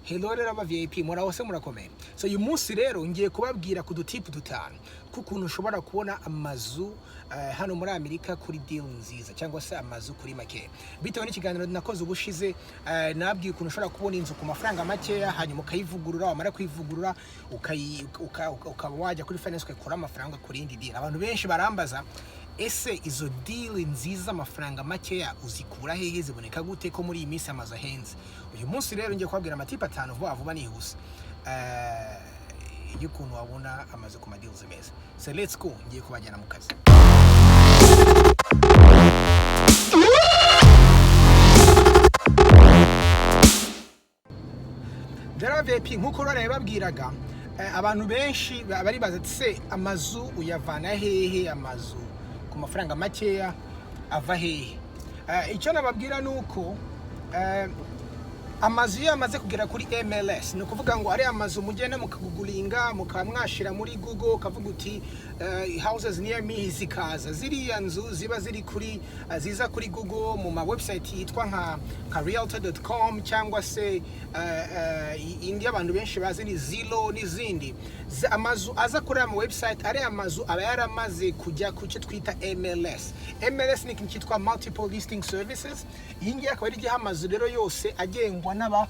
Hello rero aba VIP, muraho se? Murakomeye? So uyu munsi rero ngiye kubabwira ku dutipu dutanu k'ukuntu ushobora kubona amazu hano muri Amerika kuri deal nziza, cyangwa se amazu kuri make. Bitewe n'ikiganiro nakoze ubushize, nabwiye ukuntu ushobora kubona inzu ku mafaranga makeya, hanyuma ukayivugurura, wamara kuyivugurura ukaba wajya kuri finance ukayikura amafaranga kuri yindi deal. Abantu benshi barambaza: "Ese izo deal nziza, amafaranga makeya, uzikura hehe? Ziboneka gute ko muri iyi minsi amazu ahenze?" Uyu munsi rero ngiye kubabwira amatipu atanu vuba vuba nihuse y'ukuntu wabona amazu ku madeals meza. So let's go, ngiye kubajyana mu kazi. Rero VIP, nk'uko rero yababwiraga, abantu benshi baribaza ati: "Se amazu uyavana hehe? Amazu ku mafaranga makeya ava hehe?" Icyo nababwira ni uko amazu iyo yamaze kugera kuri MLS, ni ukuvuga ngo ari amazu mugenda mukaguguringa, mukaba mwashira muri Google, ukavuga uti "Houses near me", zikaza ziriya nzu ziba ziri kuri ziza kuri Google mu ma website yitwa nka realtor.com, cyangwa se indi abantu benshi bazi ni Zillow n'izindi. Amazu aza kuri aya ma website, ari amazu aba yaramaze kujya ku cyo twita MLS. MLS ni ikintu cyitwa Multiple Listing Services. Iyi ngiyi akaba ari igihe amazu rero yose agengwa n'aba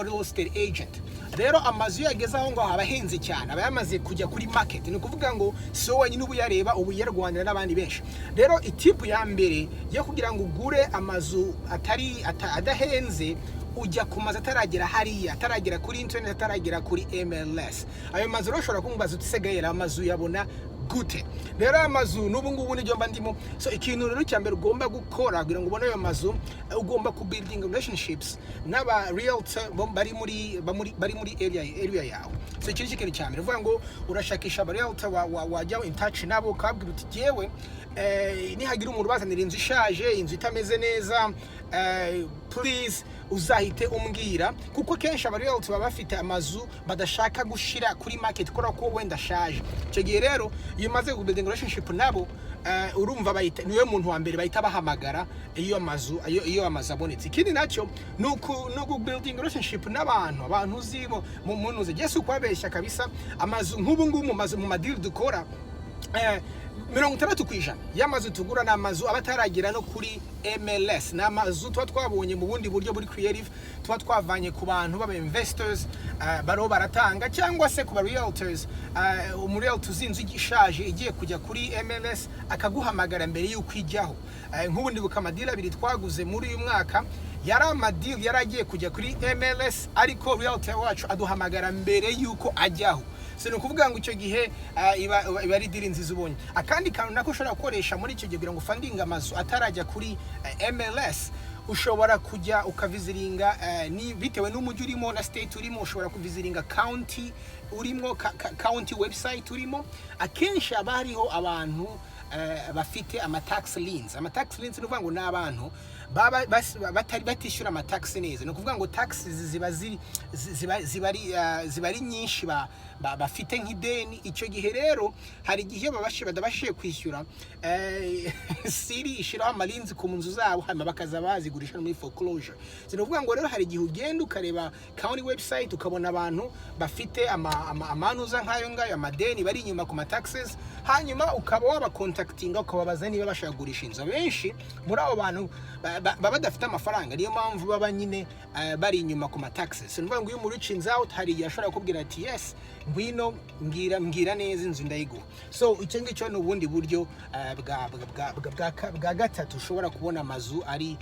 real estate agent. Rero amazu iyo yageze aho ngaho aba ahenze cyane, aba yamaze kujya kuri market. Ni ukuvuga ngo si wowe wenyine uba uyareba, uba uyarwanira n'abandi benshi. Rero itipu ya mbere yo kugira ngo ugure amazu atari adahenze, ujya ku mazu ataragera hariya, ataragera kuri internet, ataragera kuri MLS. Ayo mazu rero ushobora kumbaza uti: "Se Gael, amazu yabona gute?" Rero aya mazu n'ubu ngubu nibyo mba ndimo. So ikintu rero cya mbere ugomba gukora kugira ngo ubone ayo mazu, ugomba ku building relationships n'aba realtor bo bari muri area yawe. So iki ni ikintu cya mbere, uvuga ngo urashakisha aba realtor, wajya in touch nabo, ukababwira uti: "Jyewe nihagira umuntu ubazanira inzu ishaje, inzu itameze neza, please uzahite umbwira." Kuko kenshi aba realtor baba bafite amazu badashaka gushira kuri market kubera ko wenda ashaje. Icyo gihe rero iyo umaze building relationship nabo, urumva bahita, niwe muntu wa mbere bahita bahamagara iyo amazu abonetse. Ikindi nacyo ni uku building relationship n'abantu, abantu uzi bo mu munuze. Jye si ukubabeshya kabisa, amazu nk'ubu ngubu mu mazu, mu madeal dukora, 60% y'amazu tugura ni amazu aba ataragera no kuri MLS. Ni amazu tuba twabonye mu bundi buryo buri creative, tuba twavanye ku bantu b'aba investors bariho baratanga, cyangwa se ku ba realtors. Umu realtor uzi inzu ishaje igiye kujya kuri MLS, akaguhamagara mbere y'uko ijyaho. Nk'ubu ndibuka amadeal abiri twaguze muri uyu mwaka yari amadeal yari agiye kujya kuri MLS, ariko realtor wacu aduhamagara mbere y'uko ajyaho. So ni ukuvuga ngo icyo gihe iba ari deal nziza ubonye. Akandi kantu nako ushobora gukoresha muri icyo gihe kugira ngo ufundinge amazu atarajya kuri MLS, ushobora kujya ukavisitinga, bitewe n'umujyi urimo na state urimo, ushobora kuvisitinga county urimo, county website urimo. Akenshi haba hariho abantu bafite ama tax liens. Ama tax liens ni ukuvuga ngo ni abantu baba batari batishyura ama tax neza. Ni ukuvuga ngo taxes ziba ziri ziba ziba ari ziba ari nyinshi, bafite nk'ideni. Icyo gihe rero hari igihe iyo badabashije kwishyura, city ishyiraho amaliens ku nzu zabo, hanyuma bakaza bazigurisha muri foreclosure. So ni ukuvuga ngo rero hari igihe ugenda ukareba county website, ukabona abantu bafite amanuza nk'ayo ngayo, amadeni, bari inyuma ku ma taxes, hanyuma ukaba wabacontactinga, ukababaza niba bashaka kugurisha inzu. Abenshi muri abo bantu baba badafite amafaranga, niyo mpamvu baba nyine bari inyuma ku ma taxes. So ni ukuvuga ngo iyo umu reaching out, hari igihe ashobora kukubwira ati: "Yes, ngwino, mbwira neza, inzu ndayiguha." So icyo ngicyo ni ubundi buryo bwa gatatu ushobora kubona amazu ari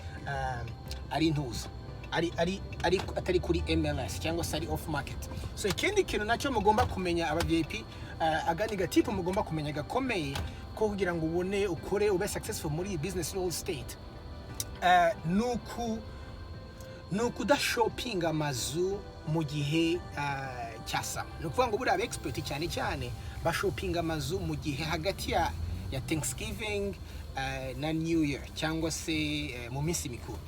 ntuza ari atari kuri MLS cyangwa se ari off market. So ikindi kintu nacyo mugomba kumenya, aba VIP, agandi gatipu mugomba kumenya gakomeye ko kugira ngo ubone, ukore, ube successful muri iyi business real estate, ni ukudashoppinga amazu mu gihe cya summer. Ni ukuvuga ngo buriya aba expert cyane cyane bashoppinga amazu mu gihe hagati ya Thanksgiving na New Year, cyangwa se mu minsi mikuru,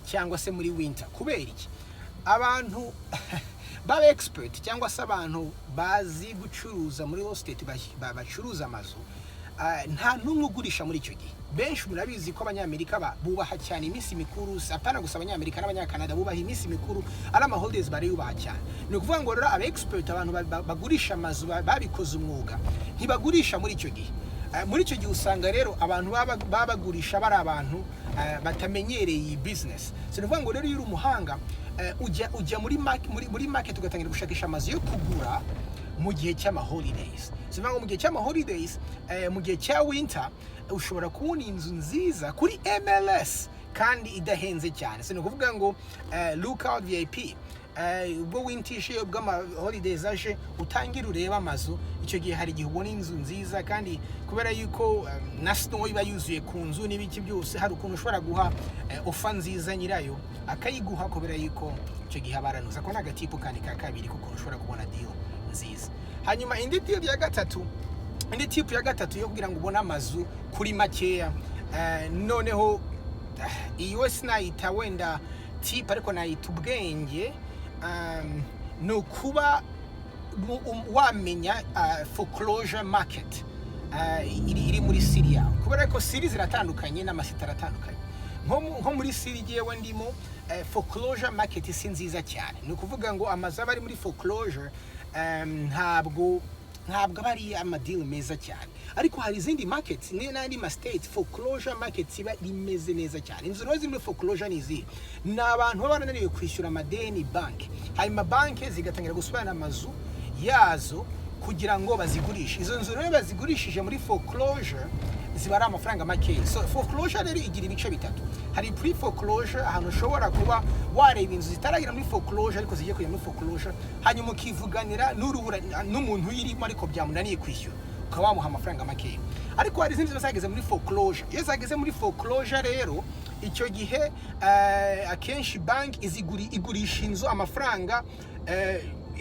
cyangwa se muri winter. Kubera iki? Abantu baba expert cyangwa se abantu bazi gucuruza muri real estate, bacuruza amazu. Nta n'umwe ugurisha muri icyo gihe. Benshi murabizi ko Abanyamerika bubaha cyane iminsi mikuru. Apana gusa Abanyamerika, n'Abanyakanada bubaha iminsi mikuru, ari ama holidays barayubaha cyane. Ni ukuvuga ngo rero aba expert, abantu bagurisha amazu babikoze umwuga, ntibagurisha muri icyo gihe. Muri icyo gihe usanga rero abantu baba bagurisha bari abantu batamenyereye iyi business. So ni ukuvuga ngo rero iyo uri umuhanga, ujya muri market ugatangira gushakisha amazu yo kugura mu gihe cy'ama holidays. So ni ukuvuga ngo mu gihe cy'ama holidays, mu gihe cya winter, ushobora kubona inzu nziza kuri MLS kandi idahenze cyane. So ni ukuvuga ngo look out, VIP, ubwo winter ije, ubwo ama holidays aje, utangire urebe amazu. Icyo gihe hari igihe ubona inzu nziza, kandi kubera yuko na snow iba yuzuye ku nzu n'ibiki byose, hari ukuntu ushobora guha offer nziza, nyirayo akayiguha, kubera yuko icyo gihe aba aranuza. Ko ni aga tip kandi ka kabiri k'ukuntu ushobora kubona deal nziza. Hanyuma indi deal ya gatatu, indi tip ya gatatu yo kugira ngo ubone amazu kuri makeya, noneho iyi we sinayita wenda tip, ariko nayita ubwenge, ni ukuba wamenya foreclosure market iri muri city yawe, kubera ko city ziratandukanye n'ama city aratandukanye. Nko muri city yewe ndimo, foreclosure market si nziza cyane. Ni ukuvuga ngo amazu aba ari muri foreclosure ntabwo aba ari ama deal meza cyane. Ariko hari izindi markets n'andi ma state foreclosure markets iba rimeze neza cyane. Inzu rero ziri muri foreclosure ni izihe? Ni abantu baba barananiwe kwishyura amadeni banki, hanyuma banki zigatangira gusubirana amazu yazo kugira ngo bazigurishe. Izo nzu rero bazigurishije muri foreclosure ziba ari amafaranga makeya. So foreclosure rero igira ibice bitatu. Hari pre foreclosure, ahantu ushobora kuba wareba inzu zitaragera muri foreclosure ariko zigiye kujya muri foreclosure, hanyuma ukivuganira n'urubura n'umuntu uyirimo ariko byamunaniye kwishyura, ukaba wamuha amafaranga makeya. Ariko hari izindi ziba zageze muri foreclosure. Iyo zageze muri foreclosure rero, icyo gihe akenshi banki igurisha inzu amafaranga,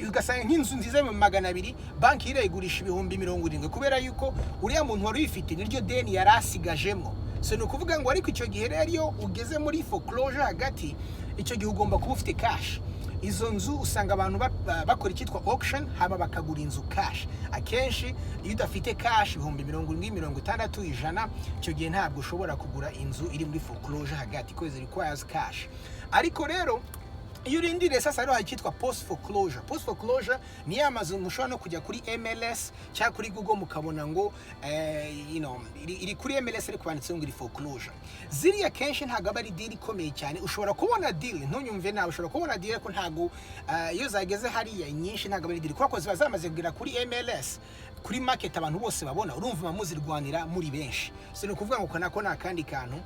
ugasanga nk'inzu nziza 200,000, banki irayigurisha 70,000, kubera yuko uriya muntu wari uyifite niryo deni yari asigajemo. So ni ukuvuga ngo ariko icyo gihe rero iyo ugeze muri foreclosure hagati, icyo gihe ugomba kuba ufite cash. Izo nzu usanga abantu bakora icyitwa auction, haba bakagura inzu cash. Akenshi iyo udafite cash 70,000, 60,000, 100,000, icyo gihe ntabwo ushobora kugura inzu iri muri foreclosure hagati, because it requires cash. Ariko rero iyo urindiriye, sasa rero hari icyitwa post foreclosure. Post foreclosure ni ya mazu mushobora no kujya kuri MLS cyangwa kuri Google mukabona ngo iri kuri MLS ariko banditseho ngo iri foreclosure. Ziriya kenshi ntabwo aba ari deal ikomeye cyane. Ushobora kubona deal, ntunyumve nawe, ushobora kubona deal, ariko ntabwo iyo zageze hariya nyinshi ntabwo aba ari deal, kubera ko ziba zamaze kugera kuri MLS, kuri market abantu bose babona. Urumva muba muzirwanira muri benshi. So ni ukuvuga ngo nako ni akandi kantu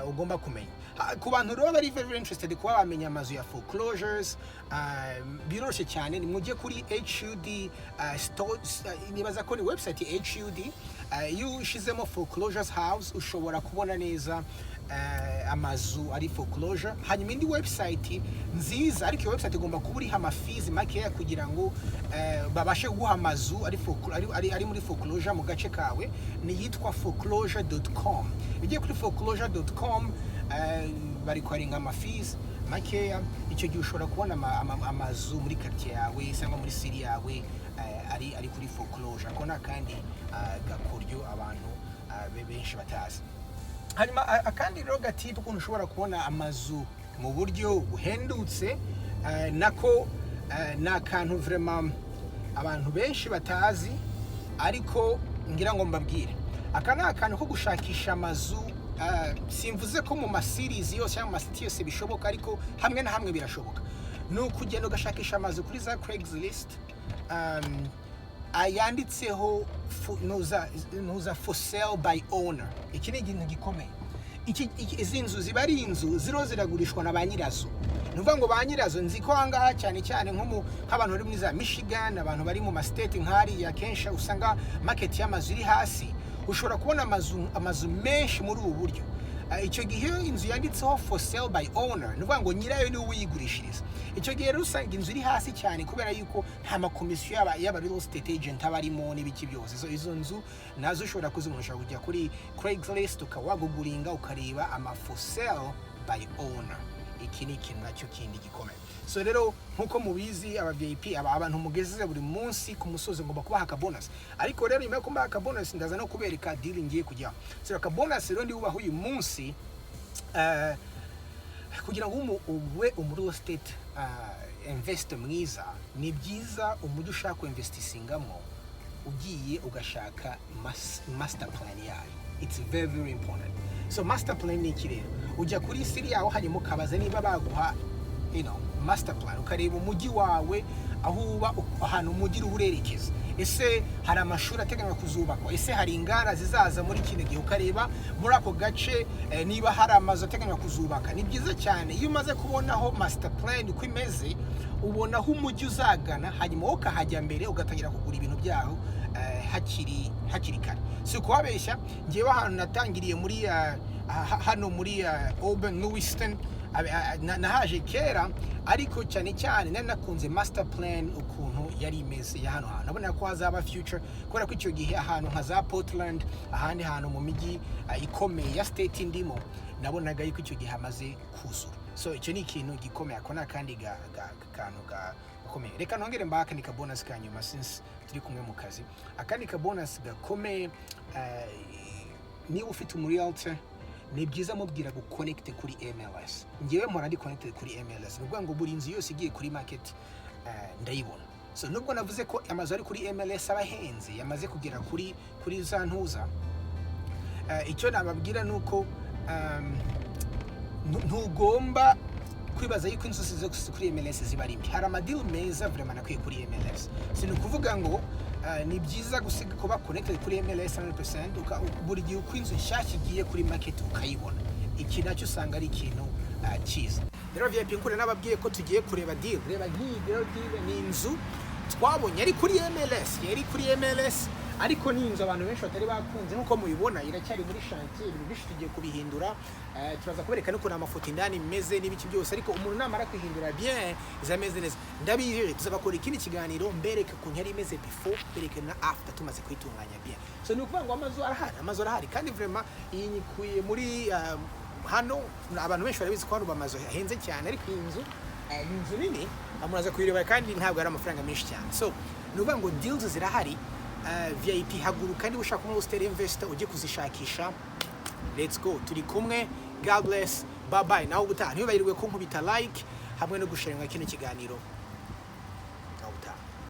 ugomba kumenya. Ku bantu rero bari very, very interested kuba bamenya amazu ya foreclosures, biroroshye cyane. Ni mujye kuri HUD store, nibaza ko ni website ya HUD. Iyo ushizemo foreclosures house ushobora kubona neza amazu ari foreclosure. Hanyuma indi website nziza, ariko iyo website igomba kuba uriho ama fees makeya kugira ngo babashe kuguha amazu ari muri foreclosure mu gace kawe, ni iyitwa foreclosure.com. Ugiye kuri foreclosure.com, bari kwaringa ama fees makeya. Icyo gihe ushobora kubona amazu muri quartier yawe cyangwa muri city yawe ari kuri foreclosure. Ako ni akandi gakoryo abantu benshi batazi. Hanyuma akandi rero ga tip ukuntu ushobora kubona amazu mu buryo buhendutse, nako ni akantu vraiment abantu benshi batazi, ariko ngira ngo mbabwire. Aka ni akantu ko gushakisha amazu. Simvuze ko mu ma cities yose cyangwa mu ma city yose bishoboka, ariko hamwe na hamwe birashoboka. Ni ukugenda ugashakisha amazu kuri za Craigslist ayanditseho nuza for sale by owner. Iki ni ikintu gikomeye. Izi nzu ziba ari inzu ziriho ziragurishwa na ba nyirazo. Ni ukuvuga ngo ba nyirazo, nzi ko ahangaha cyane cyane nk'abantu bari muri za Michigan, abantu bari mu ma state nk'ariya, kenshi usanga market y'amazu iri hasi. Ushobora kubona amazu menshi muri ubu buryo. Icyo gihe iyo inzu yanditseho for sale by owner, ni ukuvuga ngo nyirayo niwe uyigurishiriza. Icyo gihe rero usanga inzu iri hasi cyane, kubera yuko nta makomisiyo y'aba real estate agent aba arimo n'ibiki byose. So izo nzu nazo ushobora kuzibona. Ushobora kujya kuri Craigslist ukaba waguguringa, ukareba ama for sale by owner. Iki ni ikintu nacyo kindi gikomeye. So rero, nkuko mubizi, aba VIP, aba abantu mugeze buri munsi ku musozi, ngomba kubaha akabonus. Ariko rero nyuma yo kubaha akabonus, ndaza no kubereka deal ngiye kujyaho. So akabonus rero ndi bubahe uyu munsi, kugira ngo ube umu real estate investor mwiza, ni byiza umujyi ushaka kuinvestisingamo ugiye ugashaka master plan yayo. It's very, very important. So master plan ni iki rero? Ujya kuri city yaho, hanyuma ukabaza niba baguha master plan, ukareba umujyi wawe aho uba, ahantu umujyi uriho urerekeza. Ese hari amashuri ateganywa kuzubakwa? Ese hari inganda zizaza muri kino gihe? Ukareba muri ako gace niba hari amazu ateganywa kuzubaka. Ni byiza cyane. Iyo umaze kubonaho master plan uko imeze, ubona aho umujyi uzagana, hanyuma wowe ukahajya mbere, ugatangira kugura ibintu byaho hakiri kare. Si ukubabeshya, ngewe ahantu natangiriye muri hano muri Auburn, Lewiston, nahaje kera, ariko cyane cyane nari nakunze master plan ukuntu yari imeze ya hano hantu. Nabona ko hazaba future, kubera ko icyo gihe ahantu nka za Portland, ahandi hantu mu mijyi ikomeye ya state ndimo, nabonaga yuko icyo gihe hamaze kuzura. So icyo ni ikintu gikomeye. Ako ni akandi kantu gakomeye. Reka nongere mbahe akandi ka bonus ka nyuma, since turi kumwe mu kazi. Akandi ka bonus gakomeye, niba ufite umu realtor, ni byiza mubwira guconnecte kuri MLS. Ngewe mpora ndi connected kuri MLS, ni ukuvuga ngo buri nzu yose igiye kuri market ndayibona. So nubwo navuze ko amazu ari kuri MLS aba ahenze, yamaze kugera kuri za ntuza, icyo nababwira ni uko ntugomba kwibaza yuko inzu zo kuri MLS ziba ari mbi. Hari amadeal meza vraiment nakwiye kuri MLS. Si ni ukuvuga ngo ni byiza gusiga kuba connected kuri MLS 100%, buri gihe uko inzu nshyashya igiye kuri market ukayibona. Iki nacyo usanga ari ikintu cyiza. Rero VIP, nkure nababwiye ko tugiye kureba deal. Reba nk'iyi rero deal, ni inzu twabonye yari kuri MLS, yari kuri MLS, ariko ni inzu abantu benshi batari bakunze. Nk'uko mubibona, iracyari muri chantier, ibintu byinshi tugiye kubihindura. Turaza kubereka n'ukuntu amafoto indani imeze n'ibiki byose, ariko umuntu namara kwihindura bien izameze neza. Ndabijeje, tuzabakora ikindi kiganiro mbereke ukuntu yari imeze before, mbereke na after tumaze kuyitunganya bien. So ni ukuvuga ngo amazu arahari, amazu arahari, kandi vraiment iyi nyikuye muri hano abantu benshi barabizi ko hano amazu ahenze cyane, ariko iyi nzu ni inzu nini, muraza kuyireba, kandi ntabwo ari amafaranga menshi cyane. So ni ukuvuga ngo deals zirahari. VIP, haguruka niba ushaka kuba estate investor, ujye kuzishakisha. Let's go, turi kumwe. God bless, bye bye. Nawe ubutaha, ntiwibagirwe ko nkubita like hamwe no gusharinga kino kiganiro.